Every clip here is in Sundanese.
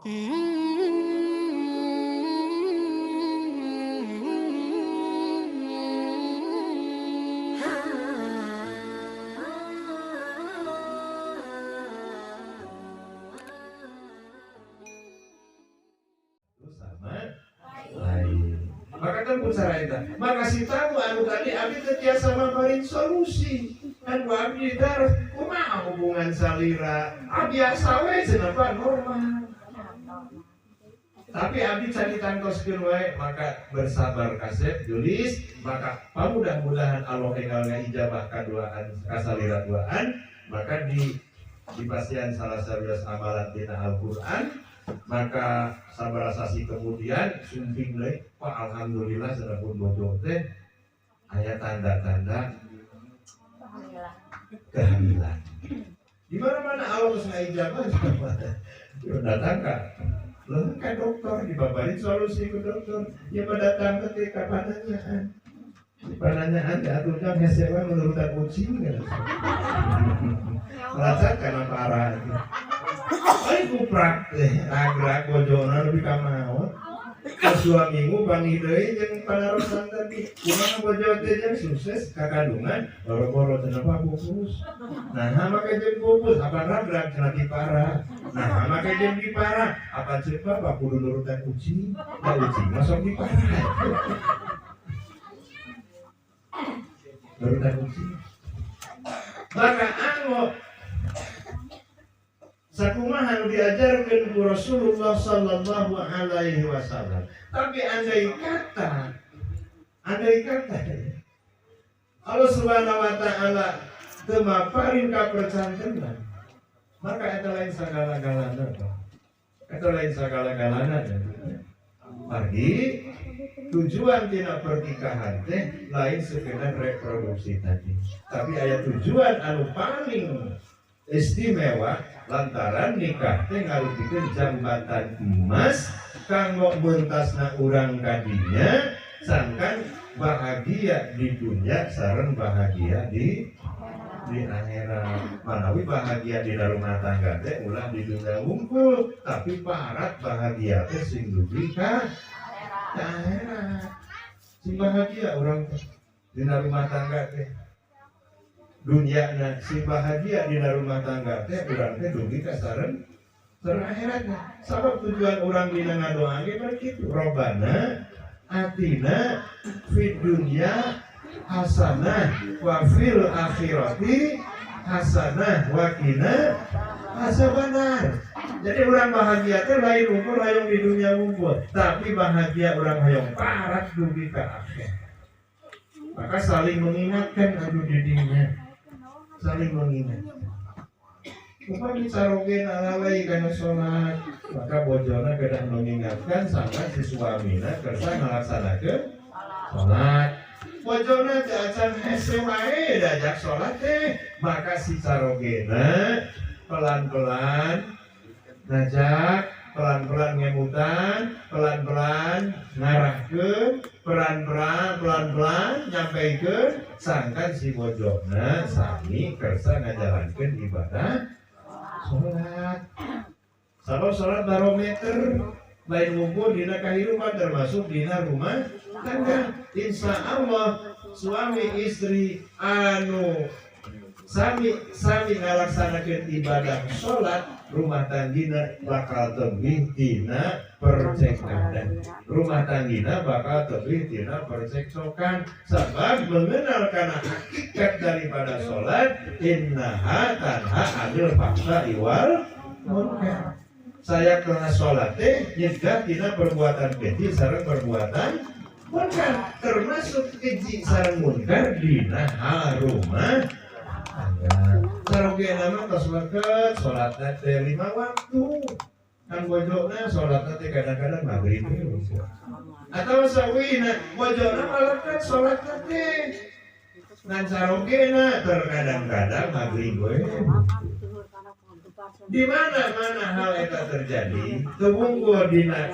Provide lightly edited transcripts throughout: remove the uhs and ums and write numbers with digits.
Maka kan cara eta. Maka si tamu anu tadi abdi teu tiasa maparin solusi. Kan ku abdi terus kumaha hubungan salira? Ah biasa we cenah Pak normal. Tapi abdi can ditangtoskeun wae, maka bersabar kasep gelis, maka pamudah-mudahan Allah enggal ngaijabah kaduaan kasalira duaan, maka di dipasihan salah sawios amalan dina Al-Qur'an. Maka sabarasasi kemudian sumping deui, Pak alhamdulillah sedapun bojo teh aya tanda-tanda kehamilan. Di mana-mana Allah geus ngaijabah datang ka leuh ka dokter dibabarin solusi ku dokter. Ya datang teh ka pananyaan. Di pananyaan diaturkan hese we menurutan kucing kan. Melacak kana parah. Ai kuprak teh ragrak bojona lebih ka maot. Terus 2 minggu panggih deui jeung panarosan tadi. Kumaha bojo teh jeung sukses kakandungan boro-boro cenah Pak pupus. Nah, make jeung pupus apa ragrak cenah diparah. Nah, make jeung diparah apa ceuk Bapak kudu nurutan ucing. Da ucing mah sok diparah. Nurutan ucing. Maka anggo sakumaha nu diajarkeun ku Rasulullah sallallahu alaihi wasallam. Tapi andai kata Allah Subhanahu wa taala teu maparin ka percantenan, maka eta lain sagala-galana. Eta lain sagala-galana. Margi tujuan tina pernikahan teh lain sekedar reproduksi tadi, tapi aya tujuan anu paling istimewa lantaran nikah teh ngarupikeun jambatan emas kanggo mentasna urang kadinya sangkan bahagia di dunia sareng bahagia di akhirat. Manawi bahagia di rumah tangga teh ulah di dunia wungkul, tapi parat bahagia teh sing dugi ka akhirat. Sing bahagia urang teh dina rumah tangga teh. Dunia na sing bahagia dina rumah tangga teh urang teh dugi ka sareng sareng akhiratna. Sabab tujuan urang dina ngadoa ge bar kitu. Robbana atina fid dunya hasanah wa fil akhirati hasanah wa qina azabannar. Jadi urang bahagia teh lain ukur hayang di dunia wungkul, tapi bahagia urang hayang parat dugi ka akhir. Maka saling mengingatkan anu didinya, saling mengingatkan. Upami caroge lalai kana salat, maka bojona kedah mengingatkan sampai si suamina kersa ngalaksanakeun salat. Bojona teh acan hese wae diajak salat teh, maka si carogena pelan-pelan ngajak, pelan-pelan ngemutan, pelan-pelan ngarahkeun, pelan-pelan nyampaikeun sangkan si bojona sami kersa ngajalankeun ibadah salat. Sabab salat barometer lain ngumpul dina kahirupan termasuk dina rumah tangga. Insya Allah suami istri anu sami sami ngalaksanakeun ibadah salat, rumah tanggina bakal tebih tina percekcokan. Rumah tanggina bakal tebih tina percekcokan. Sebab mengenal karena hakikat daripada salat, innaha tanha anil fahsya'i wal munkar. Saya kena salat teh nyegah tina perbuatan keji sareng perbuatan munkar, termasuk keji sareng munkar dina hal rumah tangga. Sarogena mah tos leket salatna teh 5 waktu. Kan bojona salatna teh kadang-kadang maghrib atau sawina bojona mah leket salatna teh. Ngan sarogena terkadang-kadang maghrib we. Di mana-mana hal eta terjadi, teu wungkul dina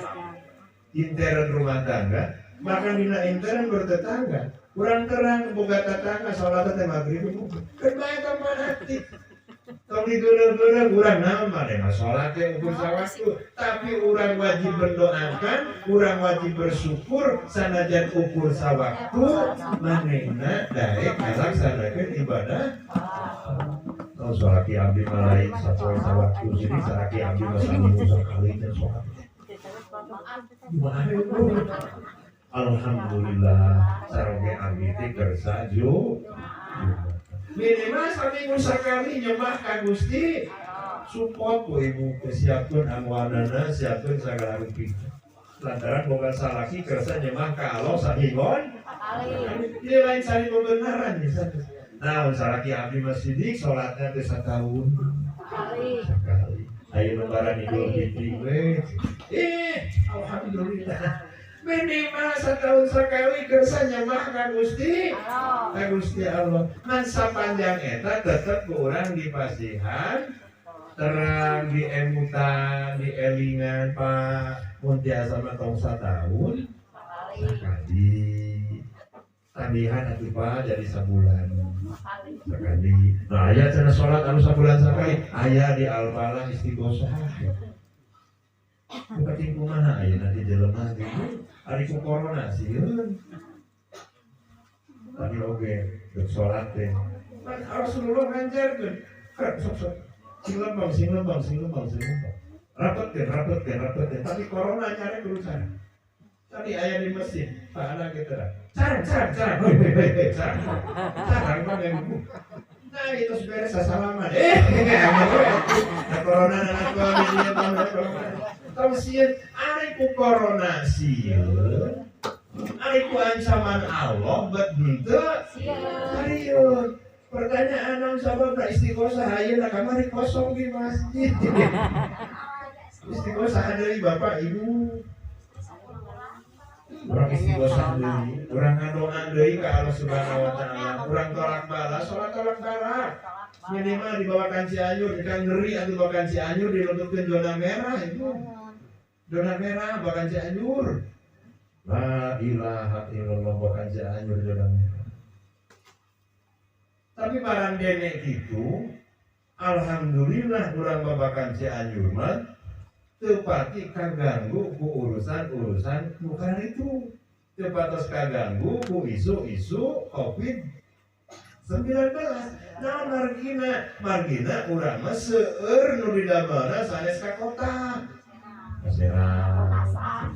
intern rumah tangga, bahkan dina intern bertetangga. Kurang terang boga tetangga salat teh maghrib. Kan bae tambah hati. Tong digeuleuh-geuleuh urang naon mah mah salat teh ukur sawaktu, tapi urang wajib mendoakan, urang wajib bersyukur sanajan ukur sawaktu manehna daek ngalaksanakeun ibadah. Oh, salaki abdi mah lain sapoe sawaktu sini, salaki abdi mah saminggu sakali teh salat. Gimana itu? Alhamdulillah saroge abdi teh kersa ju. Minimal saminggu sekali nyembah ka Gusti. Support ku ibu, siapkeun angwanana, siapkeun sagala rupi. Lantaran boga salaki kersa nyembah ka Allah saminggon. Ieu lain sari pembenaran ya. Nah, salaki abdi mah sidik salatna teh satahun sekali. Ayo lebaran Idul Fitri we. Alhamdulillah. Minimal setahun sekali kersa nyembah ka Gusti. Ka Gusti Allah. Ngan sapanjang eta tetep ku urang dipasihan terang diemutan, dielingan Pak. Mun tiasa mah tong satahun sekali. Tambihan atuh Pak jadi sabulan sekali. Nah, aya cenah salat anu sabulan sekali, aya di Al-Falah istighosah. Bukan kumaha aya nanti jelema gitu. Ari ku corona sieun. Tadi oge dek salat teh. Kan Rasulullah ngajarkeun. Sok sok. Sing lembang, sing lembang, sing lembang, sing lembang. Rapetkeun, rapetkeun, rapetkeun. Tapi corona nyarek urusan. Tadi aya di masjid, Pak anak kita. Carang, carang, carang. Hoi, hoi, hoi, hoi, carang. Carang mah yang nah itu beres sasalaman. Nah corona anak corona dia corona. Tong sieun ari ku corona sieun. Ari ku ancaman Allah bet henteu sieun. Pertanyaan naon sababna istighosah ayeuna kamari kosong di masjid. Istighosah deui Bapak Ibu. Urang istighosah deui, urang ngadoa deui ka Allah Subhanahu wa taala, urang tolak bala, salat tolak bala. Minimal dibawakan Cianjur, jika ngeri atuh bawakan Cianjur dilebetkeun zona merah itu. Zona merah bawakan Cianjur. La ilaha illallah bawakan Cianjur zona merah. Tapi barang dene kitu, alhamdulillah urang babakan Cianjur mah teu pati kaganggu ku urusan-urusan bukan itu. Teu patos kaganggu ku isu-isu COVID-19. Nah margina, margina urang mah seueur nu didamelna sanes ka kota. Ka Serang.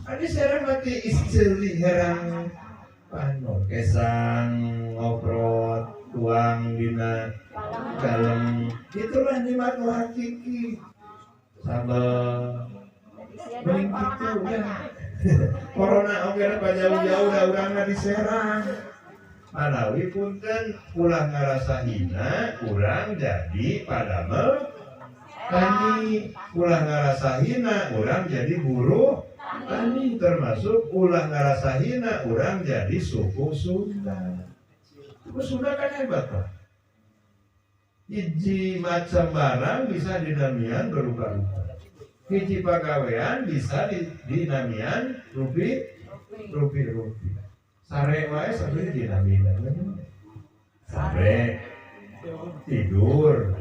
Adi Serang mati isteuli herang panon kesang ngobrol tuang dina dalem. Itulah nikmat nu hakiki. Sambal mending gitu ya. Corona oge pa jauh-jauh da urangna di Serang. Manawi punten ulah ngarasa hina urang jadi padamel tani, ulah ngarasa hina urang jadi buruh tani, termasuk ulah ngarasa hina urang jadi suku Sunda. Suku Sunda kan hebat Pak. Hiji macam barang bisa dinamian berubah-ubah. Hiji pagawean bisa dinamian rupi rupi rupi. Sare wae sampai dinamian. Sare, tidur,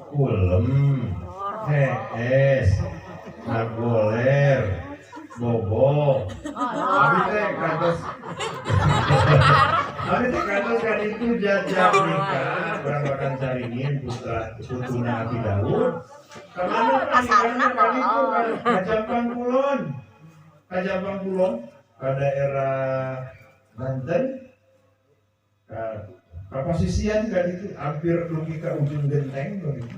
kulem, hees, nagoler, bobo. Abi teh kantos. Abi teh kantos kan itu jajak nikah, urang makan caringin putra putuna Abi Daud. Kamana kan kali itu kan Kajampang Kulon. Kajampang Kulon ke daerah Banten. Ke posisian kan itu hampir dugi ke ujung genteng begitu.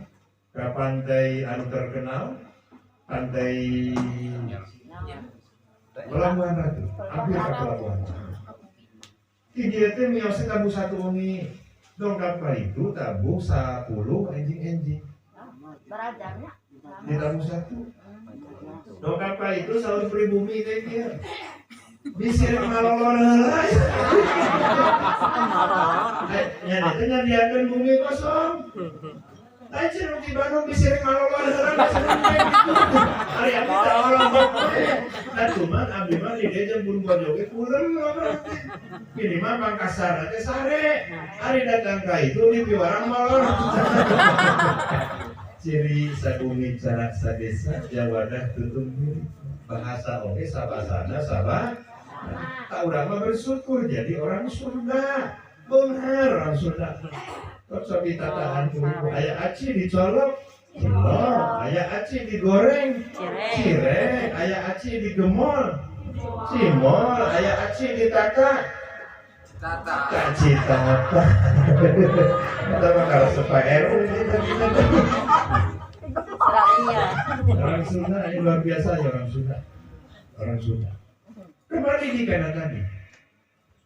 Ke pantai anu terkenal, pantai Pelabuhan Ratu, hampir ke Pelabuhan Ratu. Di dieu teh miosna tabuh satu wengi. Dongkap ka itu tabuh 10 enjing-enjing. Di tabuh satu. Dongkap ka itu saur pribumi teh kieu. Bisi rek malolor heula. Nya teh nyadiakeun bumi kosong. Lain cenah di Bandung bisi rek malolor heula gitu. Ari abdi teh olong. Nah cuman abdi mah di dieu jeung buru bojo ge kulem berarti. Minimal pangkasarna teh sare. Ari datang ka itu di piwarang molor. Ciri sabumi cara sadesa jawadah tutung bahasa oge sabasana sabah. Tak urang mah bersyukur jadi orang Sunda. Beunghar orang Sunda. Tok sabi tataan ku aya aci dicolok, cilok, aya aci digoreng, cireng, aya aci digemol, cimol, aya aci ditata, citata. Kita mah kalau sepa RU kita. Orang Sunda ini luar biasa ya orang Sunda. Orang Sunda. Kembali di karena tadi.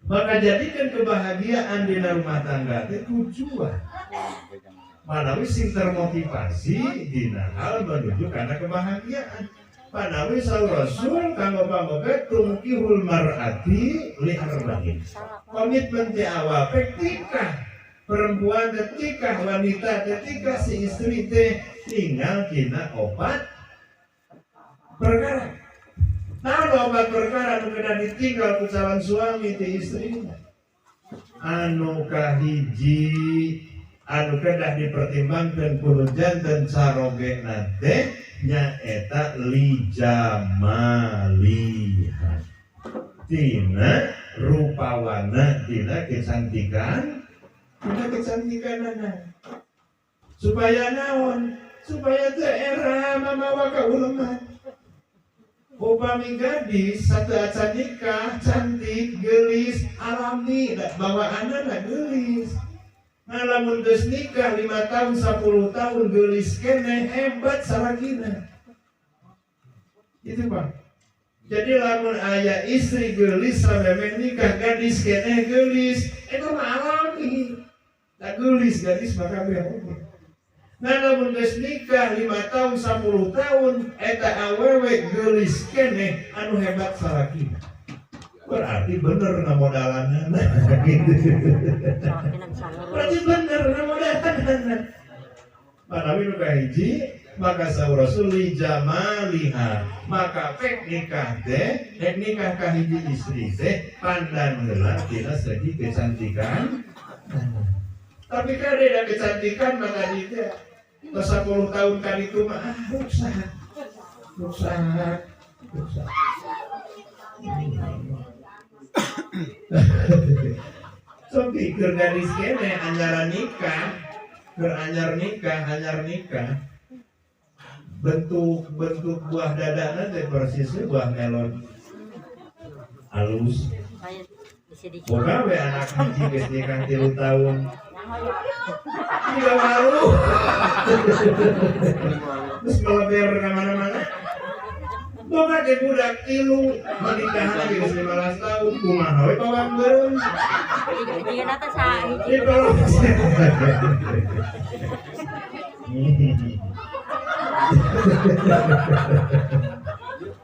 Maka jadikan kebahagiaan di rumah tangga itu tujuan. Manawi sing termotivasi dina hal menuju karena kebahagiaan. Manawi saur Rasul kanggo pamoge tunkihul mar'ati li arba'in. Komitmen di awal ketika perempuan, ketika wanita, ketika si istri teh tinggal dina opat perkara. Nah, opat perkara nu kena ditinggal ku calon suami ti istrina. Anu kahiji anu kedah dipertimbangkan kudu janten carogena teh nyaeta li jamaliha. Tina rupawana, tina kecantikan, tina kecantikanana. Supaya naon? Supaya teu era mamawa kauleman. Upami gadis satu acan nikah cantik gelis alami bawaanana gelis. Nah lamun geus nikah 5 tahun 10 tahun gelis keneh hebat salakina. Itu Pak. Jadi lamun aya istri gelis sampai nikah gadis keneh gelis eta mah alami. Da gelis gadis maka kabeh oge. Nah lamun geus nikah 5 tahun 10 tahun eta awewe geulis keneh anu hebat salakina. Berarti bener ngamodalanna gitu. Berarti bener ngamodalanna. Manawi nu kahiji maka saur Rasul li jamaliha, maka pek nikah teh rek nikah ka hiji istri teh pandan heula tina segi kecantikan. Tapi kan ada kecantikan maka dia 10 tahun kan itu mah rusak, rusak, rusak. So pikir gadis kene anyaran nikah, beranyar nikah, anyar nikah. Bentuk bentuk buah dadana teh persisnya buah melon halus. Boga we anak hiji geus nikah 3 tahun. Tiga walu. Terus meleber ke mana-mana. Boga teh budak 3 menikahan lagi geus 15 tahun kumaha we bawang beureum. Jigana teh sahiji.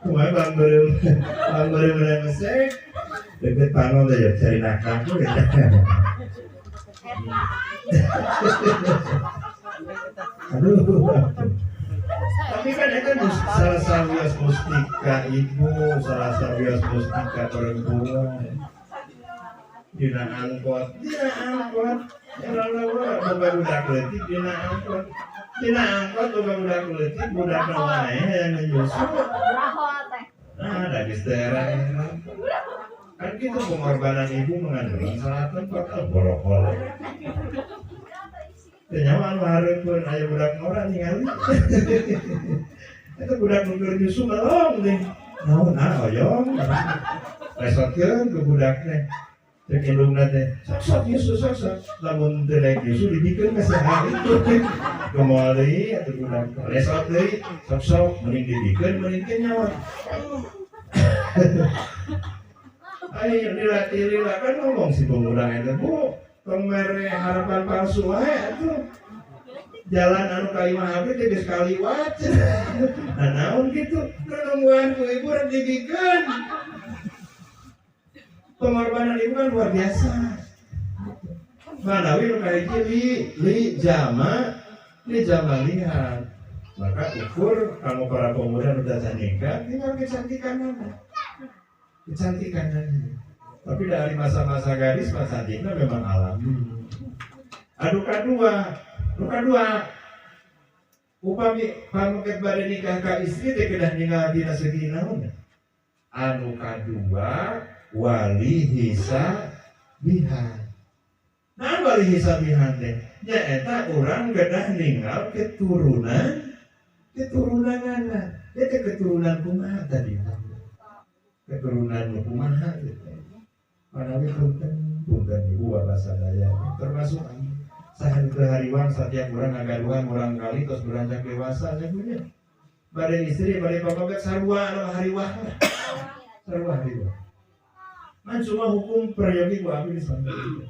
Kumaha bawang beureum. Bawang beureum mesek. Deket panon teh cari nakal we. Aduh. Tapi kan itu salah sawios mustika ibu, salah sawios mustika perempuan. Dina angkot, boga budak leutik dina angkot. Dina angkot boga budak leutik, budak wae yang nyusu. Nah, da geus daerah. Kan gitu pengorbanan ibu mengandung salah tempat borokol. Teu anu hareupeun aya budak ngora ningali. Eta budak nu keur nyusu melong teh. Naon ah oyong. Resotkeun ke budak teh. Cek indungna teh, sok-sok nyusu sok-sok. Lamun teu naik nyusu dibikeun ka saha itu. Gemoal deui atuh budak. Resot deui, sok-sok mending dibikeun mending teu nyawa. Ayo dilatih lila kan ngomong si pemuda itu, Bu, tong mere harapan palsu wae atuh. Jalan anu ka imah abdi teh geus kaliwat. Nah naon kitu? Nu nungguan ku ibu rek dibikeun. Pengorbanan ibu kan luar biasa. Manawi nu kahiji li jama li jamalihan. Maka ukur kamu para pemuda nu datang nikah tinggal kecantikan mana? Kecantikan aja. Tapi dari masa-masa gadis masa cantiknya memang alami. Aduh kedua, Upami pameget bade nikah ka istri teh kedah ningal dina segi naon? Anu kadua wali hisabiha. Nah wali hisabiha teh nyaeta urang kedah ningal keturunan keturunanana. Ieu teh keturunan kumaha tadi? Keturunan kumaha gitu. Manawi punten punten ibu bapak sadaya termasuk saha teu hariwang satiap urang ngagaduhan urang kali tos beranjak dewasa nya punya. Bade istri bade pameget sarua anu hariwang. Sarua hariwang. Man cuma hukum peryogi ku abdi disampaikan.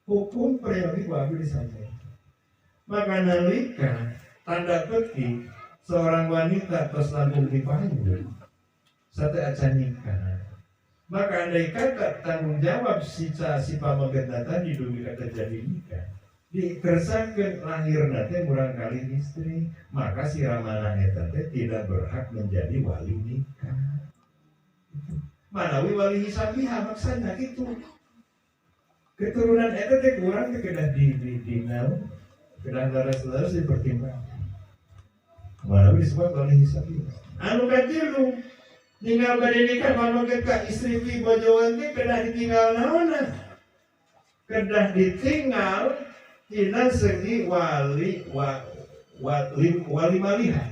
Hukum peryogi ku abdi disampaikan. Maka nalika tanda petik seorang wanita tos langkung dipayun sate acan nikah. Maka andai kata tanggung jawab si pameget tadi dugi ka terjadi nikah dikersakeun lahirna teh murangkali istri, maka si ramana eta teh tidak berhak menjadi wali nikah. Manawi wali hisabiha maksana kitu. Keturunan eta teh kurang teh kedah di naon? Kedah leres-leres dipertimbangkan. Manawi disebut wali hisabiha. Anu katilu tinggal bade nikah pameget ka istri ti bojoan teh kedah ditinggal naonna? Kedah ditinggal tina segi wali wali maliha.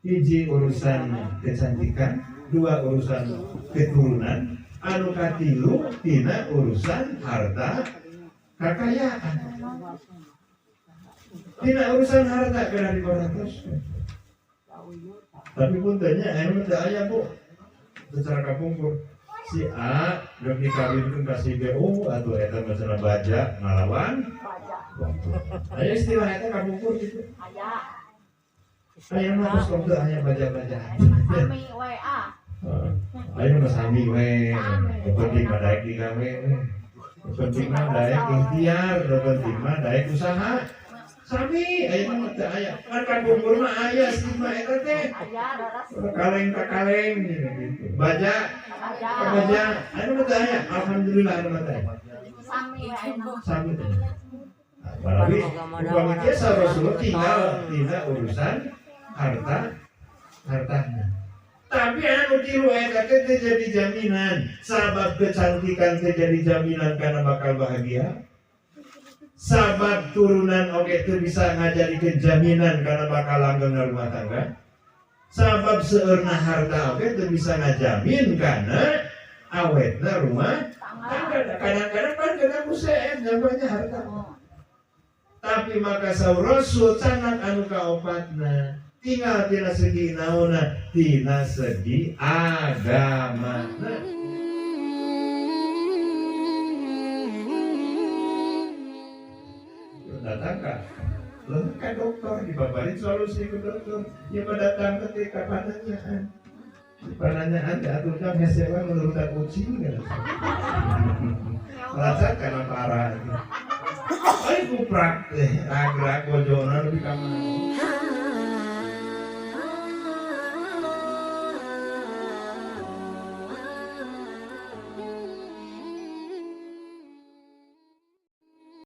Hiji urusan kecantikan, dua urusan keturunan, anu katilu tina urusan harta kekayaan. Tina urusan harta kedah diperhatoskeun. Tapi puntennya anu teu aya Bu. Secara kapungkur si A rek dikawinkeun ka si B, oh atuh eta mah cenah baja ngalawan baja. Aya istilah eta kapungkur kitu. Aya. Aya mah geus teu aya baja-baja. Sami we ah. Aya mah sami we. Nu penting mah daek digawe we. Nu penting mah daek ikhtiar, nu penting mah daek usaha. Sami aya mah teu aya. Kan kapungkur mah aya stigma eta teh. Aya leres. Kaleng ka kaleng gitu. Baja baja anu mah teu aya. Alhamdulillah anu mah teu aya. Sami we aya. Sami teh. Manawi upami kieu Rasulullah tinggal tina urusan harta hartanya. Tapi anu tilu eta teh teu jadi jaminan. Sabab kecantikan teu jadi jaminan karena bakal bahagia. Sabab turunan oge teu bisa ngajadikeun jaminan karena bakal langgeng rumah tangga. Sabab seueurna harta oge teu bisa ngajamin karena awetna rumah tangga. Kadang-kadang kan kena ku seet namanya harta. Tapi maka saur Rasul canang anu kaopatna tinggal tina segi naonna, tina segi agamana. Datang ka leuh ka dokter dibabarin solusi ke dokter. Ieu mah datang ketika pananyaan. Pananyaan diaturkan hese we menurutan kucing gitu. Melacak karena parah. Ai kuprak teh rag-rag bojona nepi ka mana.